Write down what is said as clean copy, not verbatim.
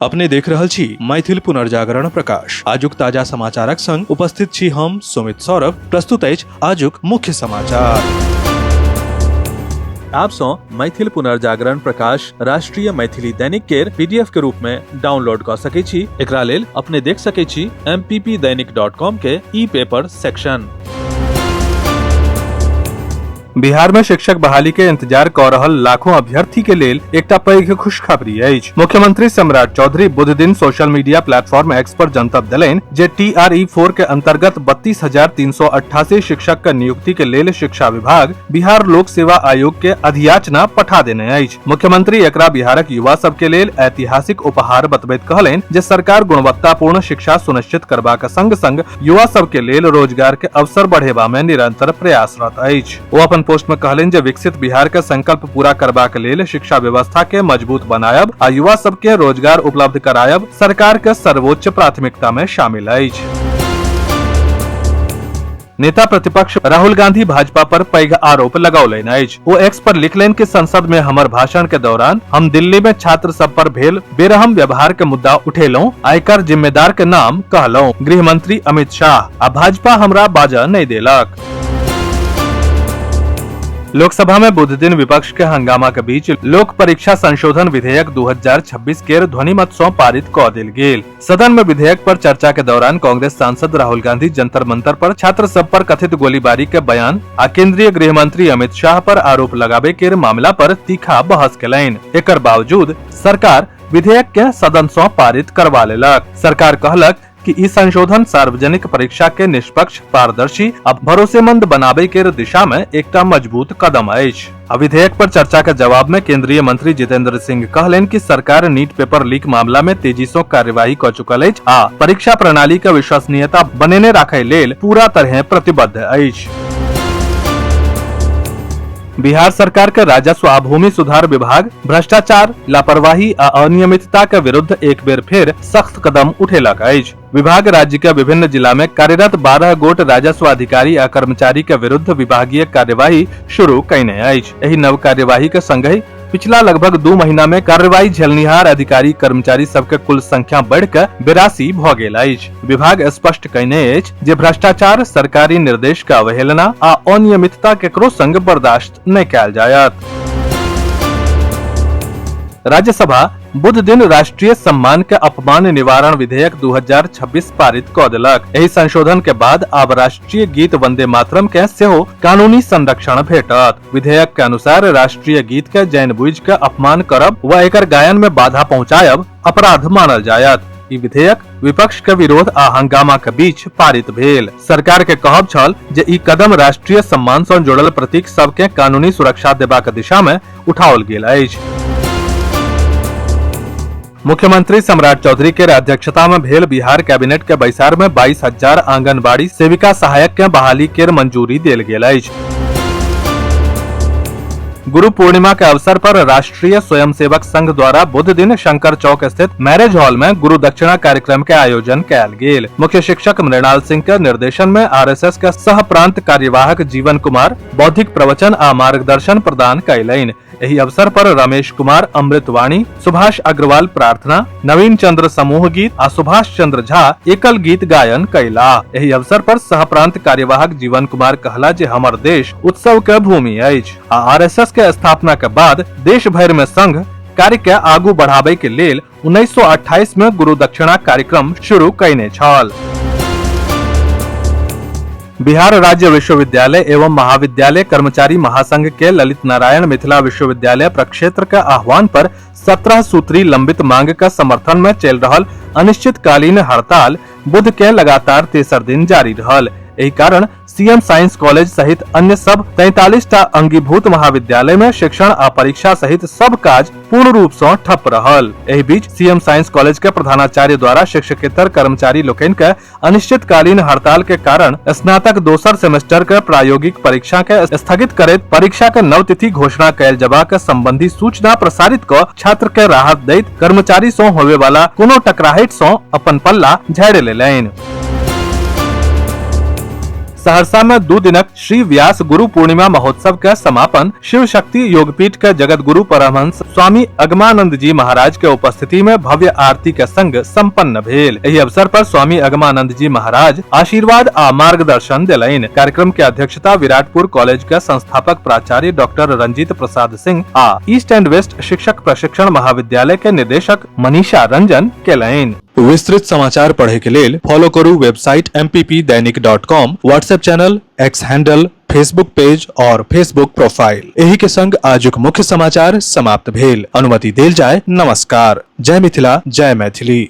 अपने देख रहल छी मैथिल पुनर्जागरण प्रकाश। आजुक ताजा समाचारक संग उपस्थित छी हम सुमित सौरभ। प्रस्तुत अछि आजुक मुख्य समाचार। आप सँ मैथिल पुनर्जागरण प्रकाश राष्ट्रीय मैथिली दैनिक केर पीडीएफ के रूप में डाउनलोड कऽ सकै छी। एकरा लेल अपने देख सकै छी mppdainik.com के ई पेपर सेक्शन। बिहार में शिक्षक बहाली के इंतजार क रहल लाखों अभ्यर्थी के लेल एकटा पैघ खुशखबरी अछि। मुख्यमंत्री सम्राट चौधरी बुध दिन सोशल मीडिया प्लेटफॉर्म एक्स पर जनतब देलनि जे टीआरई 4 के अंतर्गत 32,388 शिक्षक के नियुक्ति के लेल शिक्षा विभाग बिहार लोक सेवा आयोग के अधियाचना पठा देने अछि। मुख्यमंत्री एकरा बिहारक युवा सब के लेल ऐतिहासिक उपहार बतबैत कहलनि जे सरकार गुणवत्तापूर्ण शिक्षा सुनिश्चित करबाक संग संग युवा सब के लेल रोजगार के अवसर बढ़ेबा में निरंतर प्रयासरत अछि। ओ अपन पोस्ट में कहलनि जे विकसित बिहार के संकल्प पूरा करबाक लेल शिक्षा व्यवस्था के मजबूत बनायब आ युवा सब के रोजगार उपलब्ध करायब सरकार के सर्वोच्च प्राथमिकता में शामिल अछि। नेता प्रतिपक्ष राहुल गांधी भाजपा पर पैघ आरोप लगौलनि अछि। ओ एक्स पर लिखलनि कि संसद में हमर भाषण के दौरान हम दिल्ली में छात्र सब पर भेल बेरहम व्यवहार के मुद्दा उठेलहुं आ एकर जिम्मेदार के नाम कहलहुं। गृह मंत्री अमित शाह आ भाजपा हमरा बाजऽ नहि देलक। लोकसभा में बुध दिन विपक्ष के हंगामा के बीच लोक परीक्षा संशोधन विधेयक 2026 केर ध्वनिमत सं पारित क देल गेल। सदन में विधेयक पर चर्चा के दौरान कांग्रेस सांसद राहुल गांधी जंतर मंतर पर छात्र सब पर कथित गोलीबारी के बयान आ केंद्रीय गृह मंत्री अमित शाह पर आरोप लगाबे के मामला पर तीखा बहस केलनि। एकर बावजूद सरकार विधेयक के सदन सं पारित करवा लेलक। सरकार कहलक कि ई संशोधन सार्वजनिक परीक्षा के निष्पक्ष, पारदर्शी आ भरोसेमंद बनाबे के दिशा में एकटा मजबूत कदम अछि। आ विधेयक पर चर्चा के जवाब में केंद्रीय मंत्री जितेंद्र सिंह कहलनि कि सरकार नीट पेपर लीक मामला में तेजी सं कार्यवाही क चुकल अछि आ परीक्षा प्रणाली के विश्वसनीयता बनेने राखय लेल पूरा तरह प्रतिबद्ध अछि। बिहार सरकार के राजस्व आ भूमि सुधार विभाग भ्रष्टाचार, लापरवाही आ अनियमितता के विरुद्ध एक बेर फेर सख्त कदम उठेलक अछि। विभाग राज्य के विभिन्न जिला में कार्यरत 12 गोट राजस्व अधिकारी आ कर्मचारी के विरुद्ध विभागीय कार्यवाही शुरू कयने अछि। एहि नव कार्यवाही के संगहि पिछला लगभग 2 महीना में कार्रवाई झेलनिहार अधिकारी कर्मचारी सबके कुल संख्या बढ़ि के 82 भ गेल अछि। विभाग स्पष्ट कयने अछि जे भ्रष्टाचार, सरकारी निर्देश के अवहेलना आ अनियमितता केकरो संग बर्दाश्त नहि कयल जायत। राज्यसभा बुध दिन राष्ट्रीय सम्मान के अपमान निवारण विधेयक 2026 पारित क देलक। एहि संशोधन के बाद आब राष्ट्रीय गीत वंदे मातरम के सेहो कानूनी संरक्षण भेटत। विधेयक के अनुसार राष्ट्रीय गीत के जैन बुझ के अपमान करब व एकर गायन में बाधा पहुंचायब अपराध मानल जायत। ई विधेयक विपक्ष के विरोध आ हंगामा के बीच पारित भेल। सरकार के कहब छल जे ई कदम राष्ट्रीय सम्मान सं जुड़ल प्रतीक सब के कानूनी सुरक्षा देबाक दिशा में उठाओल गेल अछि। मुख्यमंत्री सम्राट चौधरी के अध्यक्षता में भेल बिहार कैबिनेट के बैसार में 22,000 आंगनबाड़ी सेविका सहायक के बहाली के मंजूरी देल गेल अछि। गुरु पूर्णिमा के अवसर पर राष्ट्रीय स्वयंसेवक संघ द्वारा बुध दिन शंकर चौक स्थित मैरिज हॉल में गुरु दक्षिणा कार्यक्रम के आयोजन कयल गेल। मुख्य शिक्षक मृणाल सिंह के निर्देशन में आरएसएस के सह प्रांत कार्यवाहक जीवन कुमार बौद्धिक प्रवचन आ मार्गदर्शन प्रदान कयलनि। एहि अवसर पर रमेश कुमार अमृतवाणी, सुभाष अग्रवाल प्रार्थना, नवीन चंद्र समूह गीत आ सुभाष चंद्र झा एकल गीत गायन कयला। एहि अवसर पर सह प्रांत कार्यवाहक जीवन कुमार कहला जे हमर देश उत्सव के भूमि अछि आ आरएसएस के स्थापना के बाद देश भरि में संघ कार्य के आगू बढ़ाबे के लेल 1928 में गुरु दक्षिणा कार्यक्रम शुरू कयने छल। बिहार राज्य विश्वविद्यालय एवं महाविद्यालय कर्मचारी महासंघ के ललित नारायण मिथिला विश्वविद्यालय प्रक्षेत्र के आह्वान पर 17 सूत्री लंबित मांग के समर्थन में चल रहल अनिश्चितकालीन हड़ताल बुध के लगातार तेसर दिन जारी रहल। एहि कारण सीएम साइंस कॉलेज सहित अन्य सब 43 टा अंगीभूत महाविद्यालय में शिक्षण आ परीक्षा सहित सब काज पूर्ण रूप सँ ठप रहल। एहि बीच सीएम साइंस कॉलेज के प्रधानाचार्य द्वारा शिक्षकेतर कर्मचारी लोकनि के अनिश्चितकालीन हड़ताल के कारण स्नातक दोसर सेमेस्टर के प्रायोगिक परीक्षा के स्थगित करैत परीक्षा के नव तिथि घोषणा कयल जबाक संबंधी सूचना प्रसारित क छात्र के राहत दैत कर्मचारी सँ होवे वाला कोनो टकराहट सँ अपन पल्ला झाड़ि लेलनि। सहरसा में 2 दिनक श्री व्यास गुरु पूर्णिमा महोत्सव के समापन शिव शक्ति योगपीठ के जगत गुरु परमहंस स्वामी अगमानंद जी महाराज के उपस्थिति में भव्य आरती के संग संपन्न भेल। एहि अवसर पर स्वामी अगमानंद जी महाराज आशीर्वाद आ मार्गदर्शन देलनि। कार्यक्रम के अध्यक्षता विराटपुर कॉलेज के संस्थापक प्राचार्य डॉक्टर रंजीत प्रसाद सिंह आ ईस्ट एंड वेस्ट शिक्षक प्रशिक्षण महाविद्यालय के निदेशक मनीषा रंजन केलनि। विस्तृत समाचार पढ़े के लेल फॉलो करू website mppdainik.com, WhatsApp channel, X handle, Facebook page और फेसबुक प्रोफाइल। एही के संग आजुक मुख्य समाचार समाप्त भेल। अनुमति देल जाय। नमस्कार। जय मिथिला, जय मैथिली।